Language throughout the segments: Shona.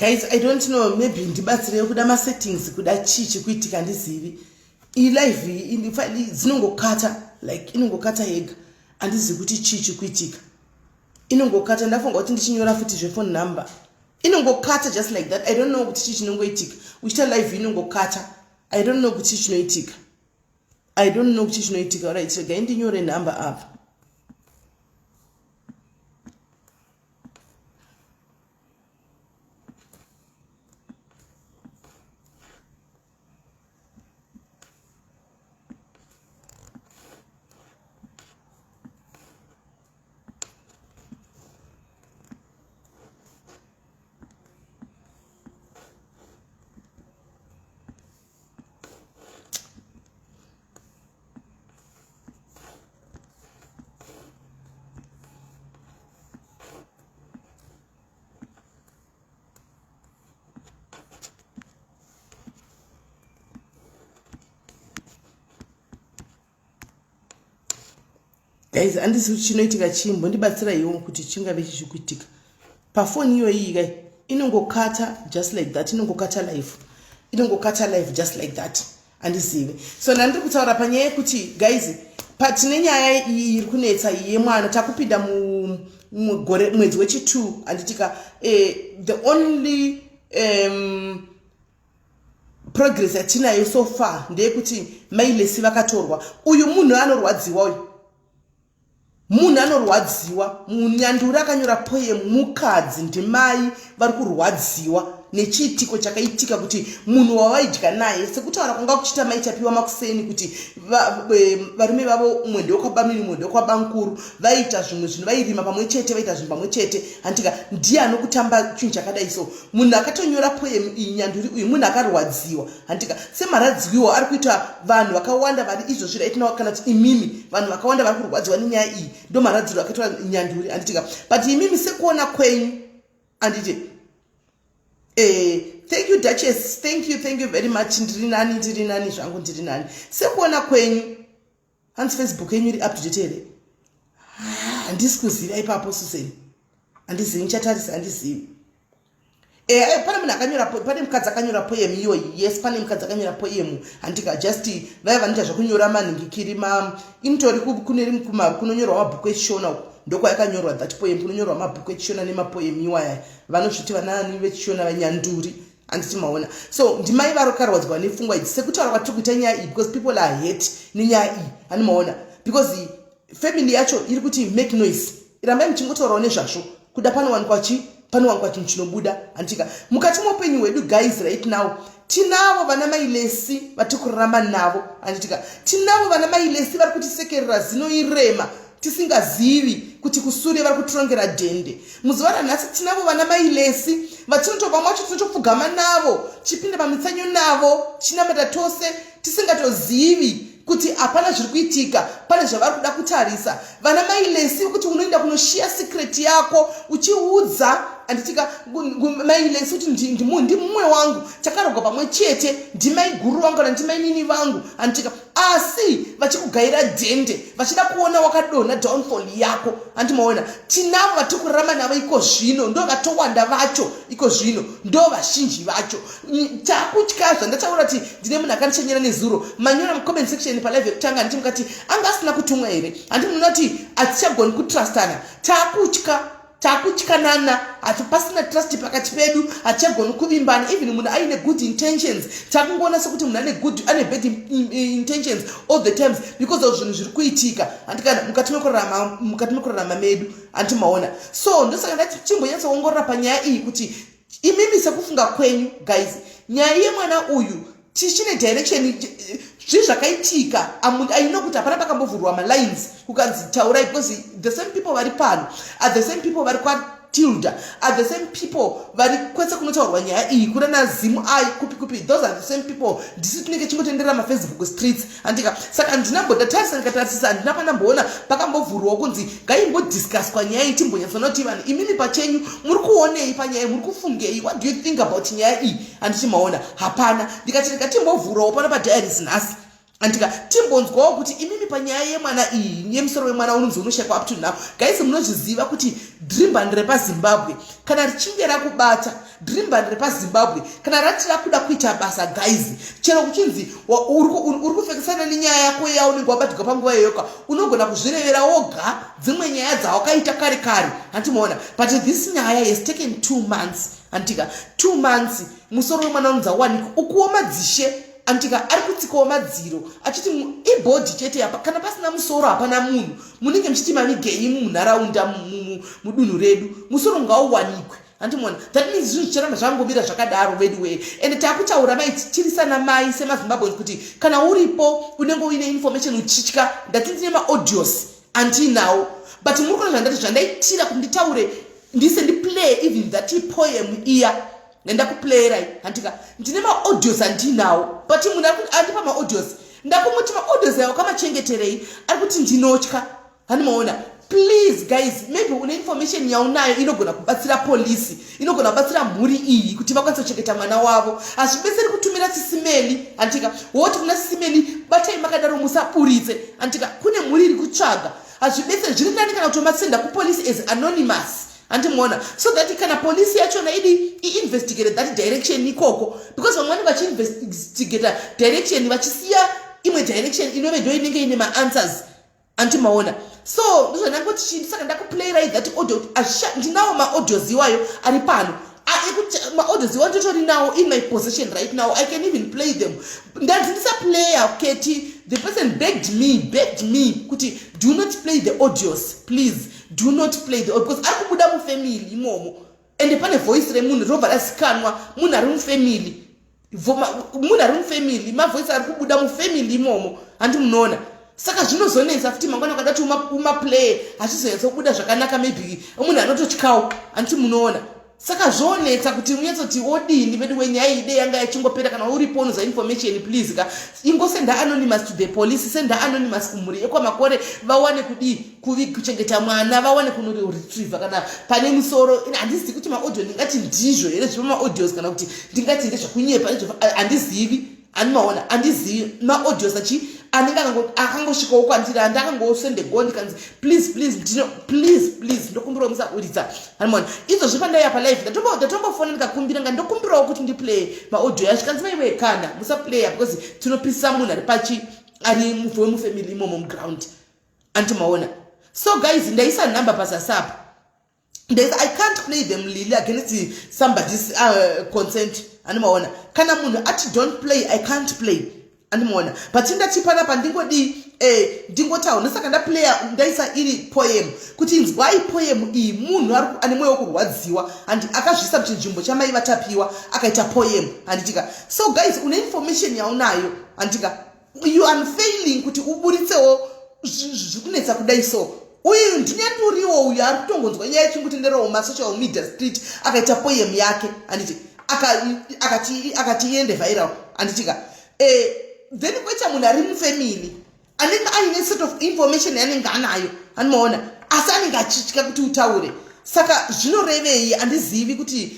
Guys, I don't know, maybe ndibatsirei kuda masettings, kuda chii chikuitika handizivi. Ilive dzinongokata, like inongokata yega, handizivi kuti chii chikuitika. Inongokata, ndafunga kuti ndichinyora futi zvephone number, inongokata just like that. I don't know kuti chii chinongoitika. Uchiita live inongokata. I don't know kuti chii chinoitika. I don't know kuti chii chinoitika. Right, regai ndinyore number apa. Guys, handisi kuti chinoitika chii, mbondibatsira iwo kuti chingave chichikuitika pafoni iyoyi kai. Inongokata just like that, inongokata life, inongokata life just like that, handizivi. So ndandiri kutaura panyaya yekuti guys, patine nyaya iyi iri kunetsa iyi yemwana, takupinda mugore mwedzi wechi2, handitika? The only progress yatinayo so far ndeyekuti mailesi vakatorwa. Uyu munhu anorwadziwa, uyu munhu anorwadziwa. Munyanduri akanyora poem mukadzi, ndimai vari kurwadziwa nechiitiko chakaitika kuti munhu wavaidya naye, sekutaura kwanga kuchiita mai Tapiwa makuseni kuti varume vavo, umwe ndewekwabamini, umwe ndewekwabankuru, vaiita zvimwe zvinhu, vairima pamwe chete, vaiita zvinhu pamwe chete, handitika? Ndiye anokutamba chinhu chakadai. So munhu akatonyora poem iyi, nyanduri uyu, munhu akarwadziwa, handitika? Semarwadziwiwo ari kuita vanhu vakawanda vari izvozvi right now, kana kuti imimi, vanhu vakawanda vari kurwadziwa nenyaya iyi, ndo marwadziro akaitwa nyanduri, handitika? But imimi sekuona kwenyu, handiti? Thank you, Duchess, thank you, thank you very much. Ndiri nani, ndiri nani zvangu, ndiri nani. Sekuona kwenyu, hanzi Facebook yenyu iri up to date here? Handisi kuziva ipapo, Susan, handizivi, ndichatarisa, handizivi. Pane munhu akanyora, pane mukadzi akanyora poem iyoyi. Yes, pane mukadzi akanyora poem, handika? Just vaya vanoita zvekunyora manhingikiri, ma inotori kunonyorwa mabhuku echishona uku, ndokwayakanyorwa that poem, kunonyorwa mabhuku echishona nemapoem iwaya, vanozviti vanani vechishona, vanyanduri, handiti maona? So ndimai varokarwadzwa nepfungwa idzi sekutaura kwatiri kuita nyaya iyi, because people are hurt nenyaya iyi, handi maona? Because family yacho iri kuti make noise, rambai muchingotaurawo nezvazvo, kuda panowanikwa chi panowanikwa chinhu chinobuda, handitika? Mukati meupenyu hwedu, guys, right now tinavo vana mailesi vatiri kurarama navo, handitika? Tinavo vana mailesi vari kutisekerera zino irema, tisingazivi kuti kusure vari kutirongera dhende. Muzuva ranhasi tinavo vana mailesi vatinotova mwacho, tinotopfugama navo, tichipinda pamitsanyo navo, tichinamata tose, tisingatozivi kuti hapana zviri kuitika, pane zvavari kuda kutarisa. Vana mailesi vekuti unoenda kunoshiya secret yako uchiudza, handitika, mailesi kuti ndimumwe wangu, takarogwa pamwe chete, ndimai guru vangu kana ndimainini vangu, handitika? Asi vachikugaira dhende, vachida kuona wakadonha, downfall yako, handimaona? Tinavo vatiri kurarama navo iko zvino, ndo vatowanda vacho iko zvino, ndo vazhinji vacho. Takutya zvandataura kuti ndine munhu akandichenyera nezuro. Manyora mucomment section palive yekutanga, handiti mukati anga asina kutumwa here? Handi munoona kuti hatichagoni kutrustana? Takutya, takutyanana, hati pasina trust pakati pedu, hatichagoni kuvimbana. Even munhu aine good intentions, takungoona sekuti munhu ane good, ane bad intentions all the times because of zvinhu zviri kuitika, handikana, mukati mekurarama medu, handi maona? So ndosaka ndati timbonyatsoongorora panyaya iyi kuti imimi sekufunga kwenyu, guys, nyaya yemwana uyu tichine direction, zvii zvakaitika? Aino kuti hapana pakambovhurwa malines kukanzi taurai, because the same people vari pano are the same people vari kwaTilda, are the same people vari kwese kunotaurwa nyaya iyi, kuna nazimu ai, kupi kupi, those are the same people. Ndisi tinenge chingotenderera maFacebook streets, handika? Saka handinambotatarisa, ndikatarisisa handina pandamboona pakambovhurwawo kunzi ngaimbodiscusswa nyaya iyi, timbonyatsona kuti vanhu imimi pachenyu muri kuonei panyaya, muri kufungei, what do you think about nyaya iyi, handiti maona? Hapana. Ndikati ndikatimbovhurawo pano padiaries nhasi, andika, timbonzwawo kuti imimi panyaya yemwana iyi, yemusoro wemwana unonzi unoshayikwa up to now. Guys, munozviziva kuti dream band repaZimbabwe kana richinge rakubata, Dream band repaZimbabwe kana rati rakuda kuita basa, guys, chero kuchinzi uri kupfekesana nenyaya yako yaunenge wabatirwa panguva iyoyoka, unogona kuzvirevera woga dzimwe nyaya dzawakaita kare kare, handimaona? But this nyaya has taken 2 months, handika? 2 months, musoro wemwana unonzi awanikwa. Ukuwo madzishe, andika, ari kutsikawo madziro achiti ibody chete apa. Kana pasina musoro hapana munhu. Munenge muchiti mavigei munharaunda, mudunhu redu? Musoro ngauwanikwe, handimuona? That means zvinhu zvicharamba zvangomira zvakadaro vedu wee. Ende taakutaura maitichirisana mai semaZimbabweans kuti kana uripo unenge uine information uchitya. Ndati ndine maaudios andiinawo, but muri kuona zvandati zvandaitira kuti nditaure, ndise ndiplay even that poem iya ndakuplayera, handika? Ndine maaudios andiinawo, but munhu andipa maaudios, ndakumuti maaudios ayo kamachengeterei, ari kuti ndinotya, handimaona? Please guys, maybe une information yaunayo inogona kubatsira polisi, inogona kubatsira mhuri iyi kuti vakwanise kuchengeta mwana wavo. Hazvibetseri kutumira Sisi Melly, handika? Woti kuna Sisi Melly, "Batai makadaro, musaburitse," handika? Kune mhuri iri kutsvaga. Hazvibetseri. Zviri nani kana kutomasenda kupolisi as anonymous, handimuona? So that kana polisi yachona idi iinvestigate that direction ikoko, because vamwe vanenge vachiinvestigata direction vachisiya imwe direction inove ndo inenge ine maanswers, andimaona? So ndozvandangoti chii, saka ndakuplayirai that audio. Ndinawo maaudios iwayo ari pano, maaudios iwayo ndotori nawo in my possession right now. I can even play them. Ndanzi ndisaplaya keti. The person begged me, begged me kuti do not play the audios, please do not play the audio, because ari kubuda mufamily imomo. Ende pane voice remunhu rinobva razikanwa, munhu ari mufamily, munhu ari mufamily, mavoice ari kubuda mufamily imomo, handi munoona? Saka zvinozonetsa futi mangwana ukada kuti umaplay, hazvizonyatsobuda zvakanaka. Maybe munhu anototyawo, handiti munoona? Saka zvonetsa kuti unyatsoti odini vedu wenyaya ide yanga yachingopera. Kana uripo unoza information, please ka, ingosenda anonymous to the police, senda anonymous kumhuri yekwaMakore, vawane kudii, kuchengeta mwana, vawane kunoretrieve kana pane musoro. Handizivi kuti maaudio ndingati ndizvo here zvipa maaudios kana kuti ndingati ndezvekunyepa. Handizivi, handimaona? Handizivi. Maaudios achi anenge akangosvikawo kwandiri, andakangosendego, ndikanzi please, please, ndino, please, please, ndokumbirawo musaburitsa, handimaona? Izvozvi pandaiya palive ndatombofona ndikakumbira, nga ndokumbirawo kuti ndiplay maaudio yacho, kanzi maiwe, kana musaplaya, because tinopisa munhu ari pachi ari wemufamily imomo muground, andimaona? So guys, ndaisa nhamba pasasapa. I can't play them lily against somebody's consent, andimaona? Kana munhu ati don't play, I can't play, andimaona? But ndati panapa ndingodi ndingotaura. Ndosaka ndaplaya, ndaisa iri poem kuti inzwai poem iyi. Munhu ane mwoyo wekurwadziwa handi akazvisa muchinzvimbo chamai vatapiwa, akaita poem, handitika? So guys, une information yaunayo, handika? You are failing kuti uburitsewo, zvikunetsa kudai. So uyu ndinyanduriwo uyu ari kutongonzwa nyaya yechingotendererawo masocial media street, akaita poem yake, handiti? Akati iende viral, handitika? Then kwoita munhu ari mufamily anenge aine set of information yaanenge anayo, handimaona? Asi anenge achitya kuti utaure. Saka zvinorevei? Handizivi kuti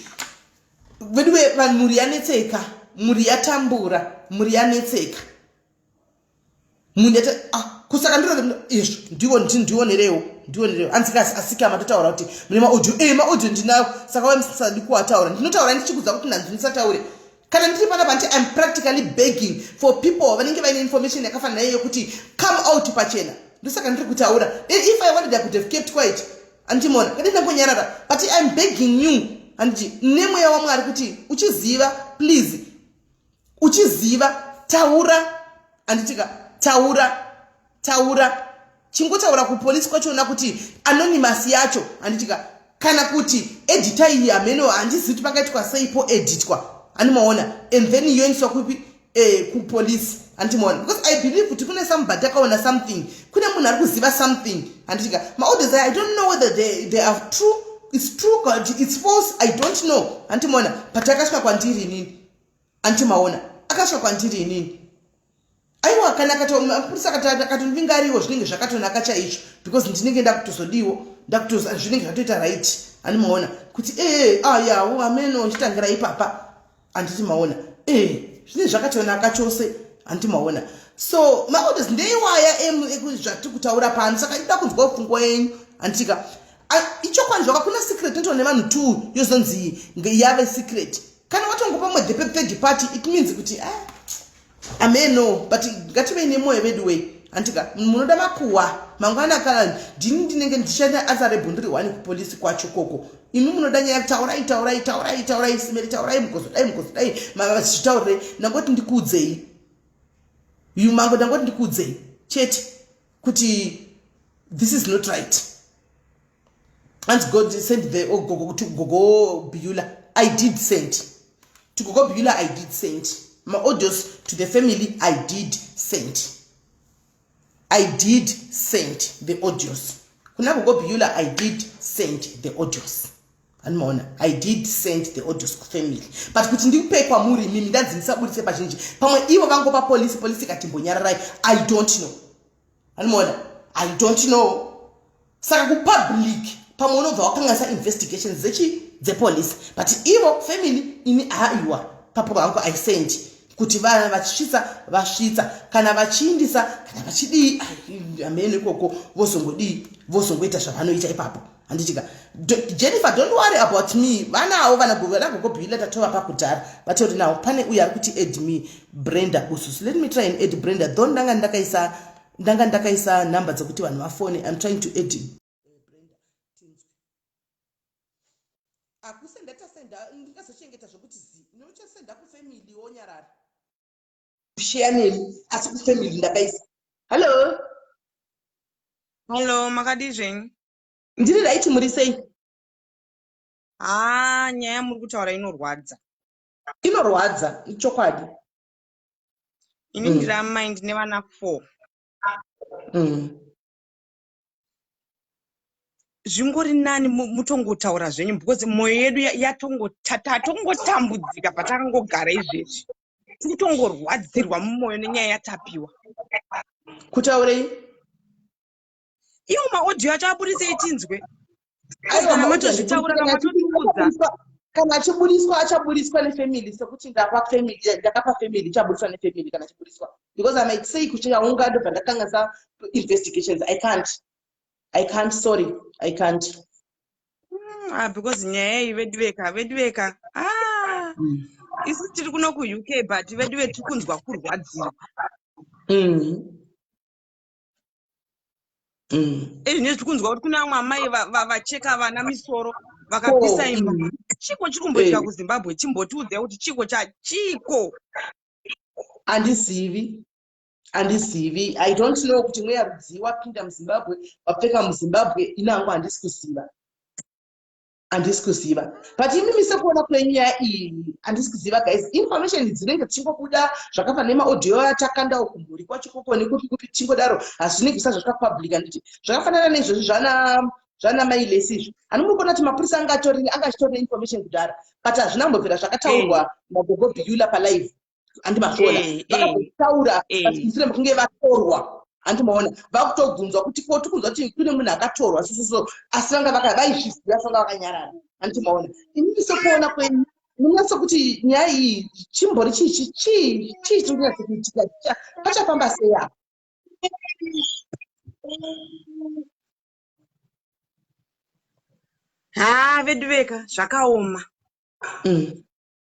veduwe. Mhuri yanetseka, mhuri yatambura, mhuri yanetseka, munhu yata, ah, kusaka ndiro izvo. Ndiwo ndionerewo, ndionerewo. Anzikasi asika matotaura kuti mune maaudio. Maaudio ndinawo, saka wai musadi kuataura? Ndinotaura ndichikudza kuti nhanzi ndisataure. Kana ndiri panapa nditi I'm practically begging for people vanenge vaine information yakafanana iyoyo kuti come out pachena. Ndosaka ndiri kutaura. If I wanted, I could have kept quiet, andimona? Kadi ndangonyarara, but I'm begging you, handiti, nemweya waMwari kuti uchiziva, please, uchiziva, taura, handitika? Taura, taura, chingotaura kupolisi kwachona kuti anonymous yacho, handitika? Kana kuti edita iyi, hameno, handizivi kuti pangaitwa seipo, editwa, handimaona? And then yoendeswa kupi? Kupolisi, handimaona? Because I believe kuti kune somebody akaona something, kune munhu ari kuziva something, handitika? Maaudios, I don't know whether they are true, it's true, it's false, I don't know, handimaona? But akasvika kwandiri inini, handimaona? Akasvika kwandiri inini. Aiwa, kana mapurisa akatondinga ariwo, zvinenge zvakatonaka chaizvo, because ndinenge ndakutozodiwo, zvinenge zvatoita right, handimaona? Kuti ee, ayawo ameno chitangira ipapa, handiti maona? Ee, zvinenge zvakatonaka chose, handiti maona? So maaudios ndeiwaya zvatiri kutaura pano. Saka ida kunzwa pfungwa yenyu, handitika? Ichokwadi. Chokwadi zvako, hakuna secret inotaurwa nevanhu two yozonzi yave secret. Kana watongopa mwe the third party, it means kuti, ah, ameno. But ngativei nemwoyo vedu wei, handika? Munoda makuhwa mangwana, kana ndini ndinenge ndichienda answerable ndiri one kupolisi kwacho koko. Imi munoda nyaya, taurai, taurai, taurai, taurai, simeri, taurai, mugozodai, mugozodai, zvitaurirei. Ndangoti ndikuudzei yumango, ndangoti ndikuudzei chete kuti this is not right. And God send the, oh, Gogo, to Gogo Beulah. I did send to Gogo Beulah. I did send my audios to the family. I did send, I did send the audios kuna Gogo Beulah. I did send the audios, animaona? I did send the audios kufamily, but kuti ndikupe kwamuri mimi, ndanzi ndisabudise pazhinji. Pamwe ivo vangopa polisi, polisi ikatimbonyararai. I don't know, animaona? I don't know. Saka kupublic pamwe unobva wakanganisa investigations dzechi dzepolisi. But ivo family, ini aiwa, papo vangu I send kuti vana vachisvitsa, vasvitsa, kana vachiindisa, kana vachidii, amene ikoko vozongodii, vozongoita zvavanoita ipapo, handitika? Jennifer, don't worry about me. Vanawo vana Gogo Beulah, tatova pakudhara, vatori nawo. Pane uyo ari kuti add me, Brenda Busus. Let me try and add Brenda, though ndanga ndakaisa nhamba dzekuti vanhu vafone. I'm trying to add Brenda, tinzwe. Akusenda, tasenda, ndingazochengeta zvokuti zi ndinochasenda kufamily, wonyarara kusheya neni, asi kufamily ndakaisa. Hallo. Hallo, makadii zvenyu? Ndiri right, muri sei? Haa, nyaya muri kutaura inorwadza. Inorwadza, ichokwadi. Ini ndiri amai, ndine vana 4. Zvingori nani mutongotaura zvenyu because mwoyo yedu tatongotambudzika patakangogara izvezvi. Tiri kutongorwadzirwa mumwoyo nenyaya yatapiwa. Kutaurei? Iwo maaudio acho aburisei tinzwe. Aiwa, Kana maaudio matozvitaura, kana matotiudza. Kana achiburiswa, achaburiswa nefamily, sekuti ndapa family, ndakapa family, ichaburiswa nefamily kana achiburiswa, because I might say kuchaunga ndobva ndakanganisa investigations. I can't, I can't, sorry, I can't. Ah, because nyaya iyi, vedu veka, vedu veka. Ah, isu tiri kuno kuUK, but vedu ve tiri kunzwa kurwadzirwa. Ezvino tiri kunzwa kuti kune vamwe amai vacheka vana misoro, vakapisa imba. Chiko chiri kumboitika kuZimbabwe? Chimbotiudzai kuti chiko chachiko. Handizivi, handizivi. I don't know kuti mweya rudzii wapinda muZimbabwe, wapfeka muZimbabwe. Inango handisi kuziva, handisi kuziva. But imimi, sekuona kwenyu nyaya iyi? Handisi kuziva guys, information dzinenge dzichingobuda zvakafanana nemaaudio atakandawo kumhuri kwacho koko nekupi kupi, tichingodaro, hazvinenge zvisati zvasvika public, handiti? Zvakafanana neizvozvi zvana mailesi izvi, hani muri kuona kuti mapurisa anga achitori neinformation kudhara, but hazvina kumbobvira zvakataurwa naGogo Beulah palive, handimazviona? Vakazotaura mushure mekunge vatorwa, handimaona? Vakutobvunzwa kuti ko tikunzwa kuti kune munhu akatorwa sososo, asi vanga vaizviziva, vanga vakanyarara, handimaona? Inini sekuona kwenyu, munyatso kuti nyaya iyi chimbori chii, chii chii chiri kunyatsokuitika? Pachafamba sei apa? Ha, vedu veka, zvakaoma.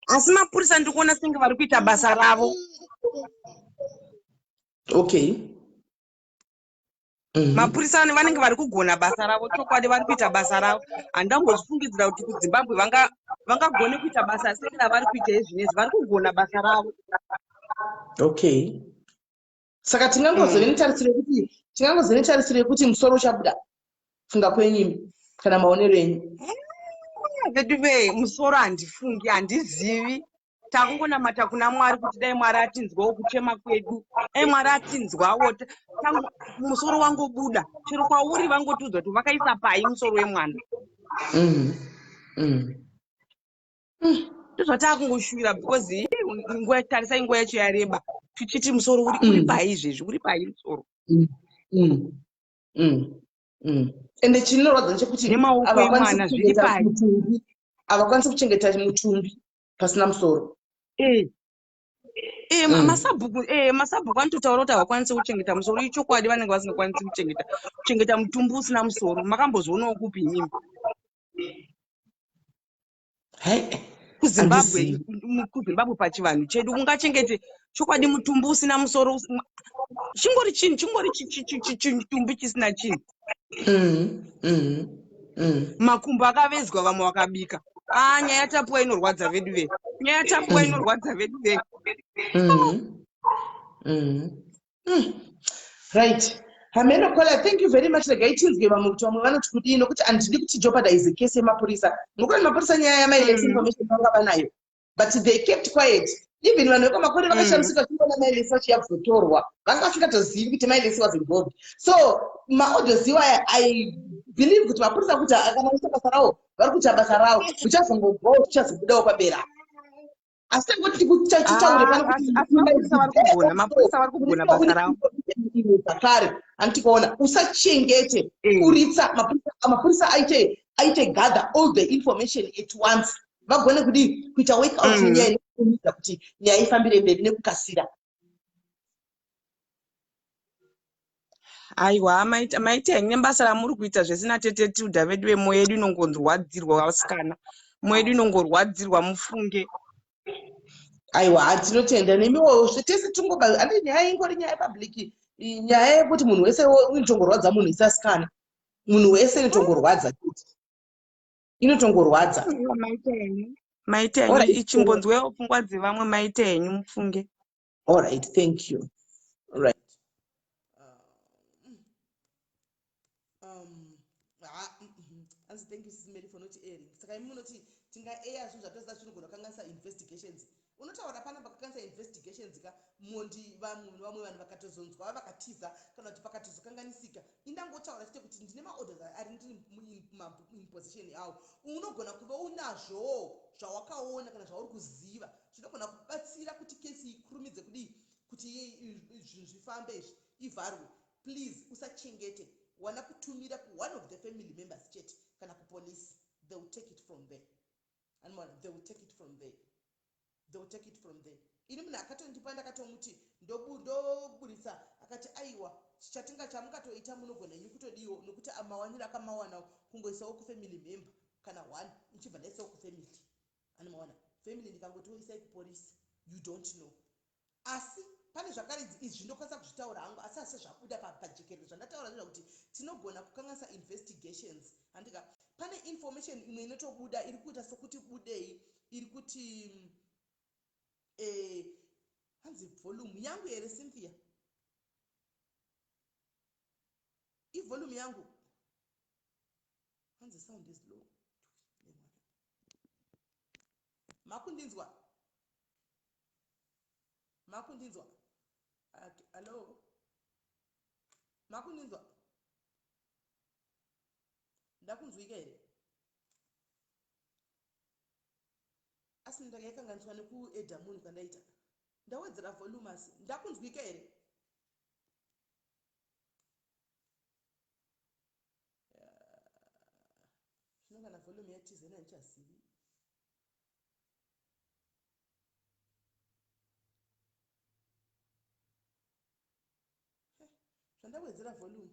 Asi mapurisa ndiri kuona senge vari kuita basa ravo. Mapurisa vanenge vari kugona basa ravo, chokwadi vari kuita basa ravo. Handambozvifungidzira kuti kuZimbabwe vangagone kuita basa senge ravari kuita izvinezvi. Vari kugona basa ravo. Okay, saka tingangozove netarisiro yekuti musoro uchabuda, funga kwenyu imi kana maonero enyu? Vedu ve, musoro handifungi, handizivi. Takungonamata kuna Mwari kuti dai Mwari atinzwawo kuchema kwedu, dai Mwari atinzwawo. Musoro wangobuda chero kwauri, vangotiudza kuti vakaisa pai musoro wemwana. Ndozvatakungoshuvira because nguva, tarisai, nguva yacho yareba tichiti musoro uri pai izvezvi, uri pai musoro? Ende chinorwadza ndechekuti Nemaoko havakwanisi emwana zviri kuchengeta pai? mutumbi, havakwanisi kuchengeta mutumbi pasina musoro. Masabhuku anototaura kuti havakwanisi kuchengeta musoro. Ichokwadi, vanenge vasingakwanisi kuchengeta mutumbi usina musoro. Makambozvionawo kupi imimi? Kuzimbabwe, kuZimbabwe pachivanhu chedu ungachengete chokwadi mutumbi usina musoro, chingori chinhu, chingori chitumbi chisina chinhu. Makumbo akavezwa, vamwe vakabika. Ah, nyaya yatapuwa inorwadza vedu ve, nyaya yatapuwa inorwadza vedu ve. Right, hameno kola, thank you very much. Regai tinzwe vamwe kuti vamwe vanoti kudii, nokuti handidi kuti jeopardize case yemapurisa, nokuti mapurisa nyaya yamailesi information vanga vanayo, but they kept quiet. Even vanhu vekwamakore vakashamisika vachiona Mailesi vachiya kuzotorwa, vanga vasingatozivi kuti Mailesi was involved. So maaudios iwaya, I believe kuti mapurisa kuti kana vachiita basa ravo, vari kuita basa ravo, uchazongobvawo, tichazobudawo pamberi apa. Asi tangoti titaure pano. Kuti mapurisa vari kugona, mapurisa vari kugona basa ravo. Zvakare, handiti kuona, usachengete. Kuritsa mapurisa aite gather all the information at once, vagone kudii, kuita work out nenyaya inokurumidza, kuti nyaya ifambire mberi nekukasira. Aiwa, maita henyu nebasa ramuri kuita zvesina. Tete Tilda vedu vemwoyo yedu inongorwadzirwa, vasikana, mwoyo yedu inongorwadzirwa, mufunge. Aiwa, tinotenda nemiwo tese. Tingoba andi nyaya ingori nyaya yepublic, nyaya yekuti munhu wese inotongorwadza, munhu wese asikana, munhu wese inotongorwadza chete, inotongorwadza. Maita henyu, maita henyu. Ichimbonzwewo pfungwa dzevamwe. Maita henyu, mufunge. All right, thank you. Right, anzi thank you, Sis Mary, for not airing. Saka imi munoti tingaeya zvinhu zvatoziva zvinogona kukanganisa investigations? Unotaura pana pakakanganisa investigations ka, mondi vamwe vanhu vakatozonzwa vakatiza, kana kuti pakatozokanganisika. Indangotaura chete kuti ndine maorders ari, ndiri in position yawo. Unogona kuva unazvowo zvawakaona kana zvauri kuziva zvinogona kubatsira kuti kesi ikurumidze kudii, kuti zvinhu zvifambe, izvi ivharwe. Please usachengete, wana kutumira kuone of the family members chete kana kupolice. They will take it from there. Anmona, they will take it from there, they will take it from there. Ini munhu akatondipa, ndakatomuti ndoburitsa, akati aiwa, chatinga chamungatoita, munogona inyu kutodiwo, nokuti mawaniro akamawana kungoisawo kufamily member kana one, ichibva ndaisawo kufamily. Animawana family, ndikangotiwo isai kupolisi. You don't know. Asi pane zvakare izvi zvindokwanisa kuzvitaura hangu, asi zvabuda pajekerere zvandataura ndezvakuti tinogona kukanganisa investigations, handika? Pane information imwe inotobuda iri kuita sokuti budei, iri kuti hanzi volume yangu here, Cynthia? Ivolume yangu, hanzi sound is low. Makundinzwa? Makundinzwa? Hallo, makundinzwa? Ndakunzwika here? Asi ndakaikanganiswa nekuedha munhu kwandaita, ndawedzera volume, asi ndakunzwika here? Zvino kana volume yatizena, handichazivi. Zvandawedzera volume,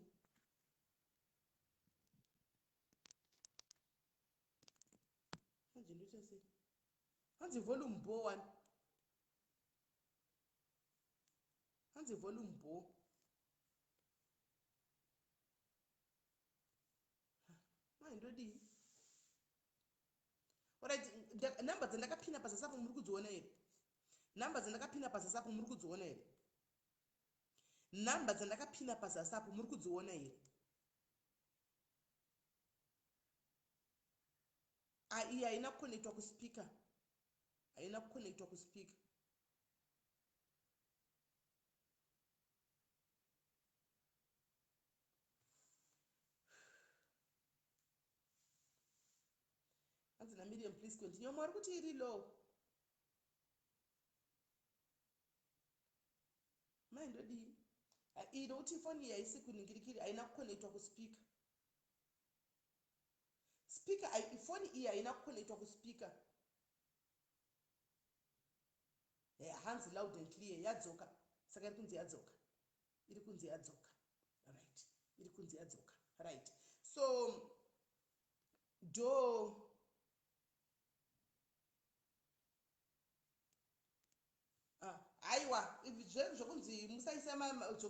manje ndoita sei? Hanzi volume bo one, hanzi volume bo. Mai, ndodii? Alright, namba dzandakapina pazasi apo muri kudziona here? Namba dzandakapina pazasi apo muri kudziona here? Namba dzandakapina pazasi apo muri kudziona here? Iyi haina kuconnectwa kuspeaker, haina kuconnectwa kuspeaker. Hanzi naMiriam, please continue. Mwari kuti iri low. Mai, ndodii? Iyi nokuti foni iyi haisi kuningirikiri, haina kuconnectwa kuspeaker. Speaker, foni iyi haina kuconnectwa kuspeaker. Hanzi loud and clear, yadzoka. Saka iri kunzi yadzoka, iri kunzi yadzoka. Right, iri kunzi yadzoka. Right, so do Aiwa, zvokunzi musaisa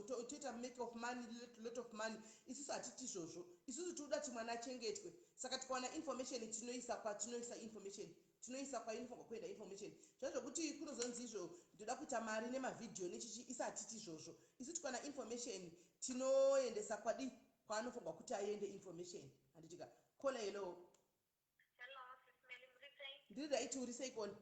toita make of money, lot of money, isusu hatiti izvozvo. Isusu tinoda kuti mwana achengetwe. Saka tikawana information, tinoisa kwatinoisa information, tinoisa kwainofanirwa kuenda information. Zvezvokuti kunozonzi izvo ndoda kuita mari nemavhidhiyo nechichi, isi hatiti izvozvo. Isu tikawana information, tinoendesa kwadi kwaanofanirwa kuti aende information, handitika? Caller, hello. Hello, Sis Melly, muri sei? Ndiri right, uri sei, caller?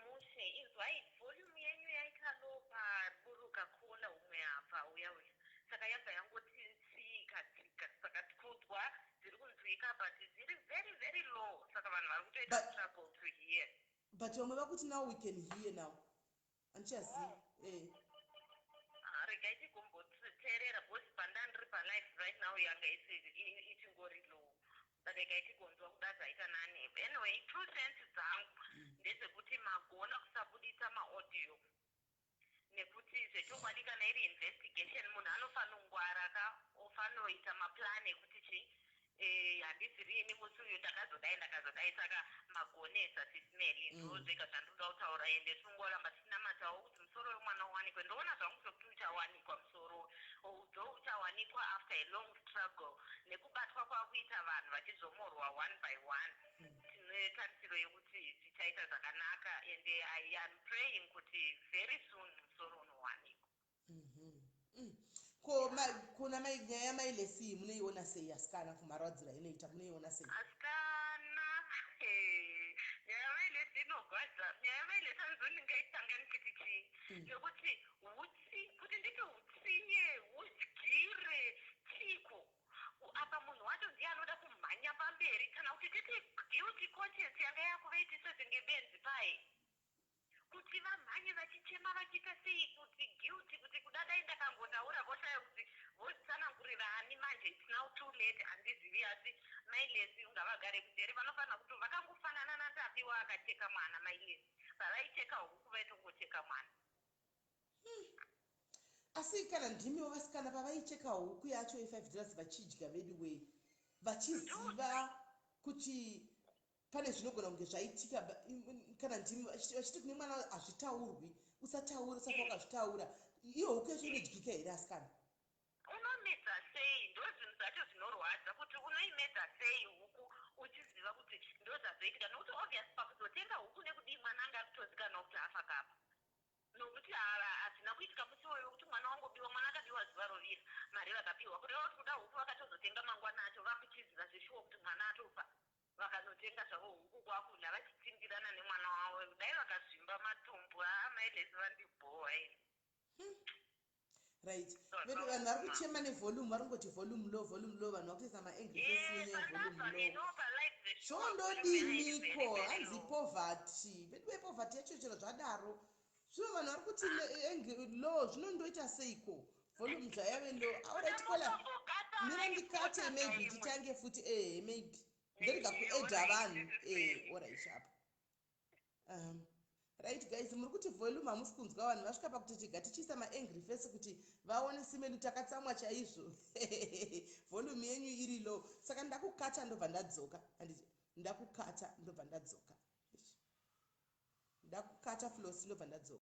Mushe, izwai, volume yenyu yaita low paburuka caller umwe apa uya uya. Saka yabva yangoti tsika tsika, saka kunzwa dziri kunzwika, but dziri very very low. Saka vanhu vari kutoita struggle to hear. But vamwe vakuti now we can hear now. Handichazivi. Eh. Ah, regai tigomboteerera, because pandandiri palive right now yanga ichingori low. But regai tigonzwa kuda zvaita nani. Anyway, 2 cents dzangu ndedzekuti magona kusabudisa maaudio, nekuti zvechokwadi kana iri investigation, munhu anofanongwara ka, ofanoita maplan ekuti chi handisi rini musi uyu ndakazodai, ndakazodai. Saka magonesa, Sis Melly. Ndo zvega zvandinoda kutaura. Ende tinongoramba tichinamatawo kuti musoro wemwana uwanikwe. Ndoona zvangu sekuti uchawanikwa musoro udzo, uchawanikwa after a long struggle nekubatwa kwakuita vanhu vachizomorwa one by one. Tine tarisiro yekuti zvichaita zvakanaka, and I am praying kuti very soon musoro unowanikwa. Ko kuna mai, nyaya yamailesi munoiona sei, asikana? Kumarwadziro ainoita, munoiona sei? Asikana, nyaya yamailesi inogwadza. Nyaya yamailesi handizondingaitanga ndichiti chii, nekuti utsi, kuti nditi utsinye, udyire, chiko apa? Munhu wacho ndiye anoda kumhanya pamberi, kana kuti titi guilty conscience yanga yakuvaitisa senge benzi pai kuti vamhanye vachichema, vachiita sei, kuti guilty, kuti kuda dai ndakangotaura. Voshaya kuti votsanangurira ani manje. It's now too late. Handizivi, asi mailesi ungavagare kujeri. Vanofanira kuti vakangofanana naTapiwa akacheka mwana. Mailesi pavaicheka huku, vaitongocheka mwana. Asi kana ndimiwo, vasikana, pavaicheka huku yacho ye5 dollars vachidya vedu wei, vachiziva kuti pane zvinogona kunge zvaitika, kana ndimi vachiti kune mwana, "Hazvitaurwi, usataura, usafa wakazvitaura," iyo huku yacho inodyika here, asikana? Unomedza sei? Ndo zvinhu zvacho zvinorwadza, kuti unoimedza sei huku uchiziva kuti ndo zvazoitika, nokuti obvious pakuzotenga huku nekudii, mwana anga akutozikanwa kuti afa kapa, nokuti hazvina kuitika musi iwoyo kuti mwana wangobiwa. Mwana akabiwa zuva rovira, mari vakapiwa, kureva kuti kuda huku vakatozotenga mangwana acho, vakuchiziva zveshuwa kuti mwana atofa. Vakanotenga zvavo huku, kwakudya vachitsindirana nemwana wavo. Dai vakazvimba matumbu. Amailesi vandibhowa ini. Right, vedu vanhu vari kuchema nevolume, vari kungoti volume low, volume low. Vanhu vakutoisa maangry face nenyaya yevolume low. Zvondodiniko? Hanzi poverty, vedu vepoverty yacho. Chero zvadaro, zvino vanhu vari kuti low, zvinondoita seiko volume zvayave low? Alright caller, mira ndikate, maybe titange futi. Ehe, maybe nderega kuadda vanhu. Alright, sharp. Right guys, muri kuti volume hamusi kunzwa. Vanhu vasvika pakuti tiga tichiisa maangry face kuti vaone simenu takatsamwa chaizvo. Volume yenyu iri low, saka ndakukata, ndobva ndadzoka. Handiti ndakukata, ndobva ndadzoka. Ndakukata, Flosi, ndobva ndadzoka.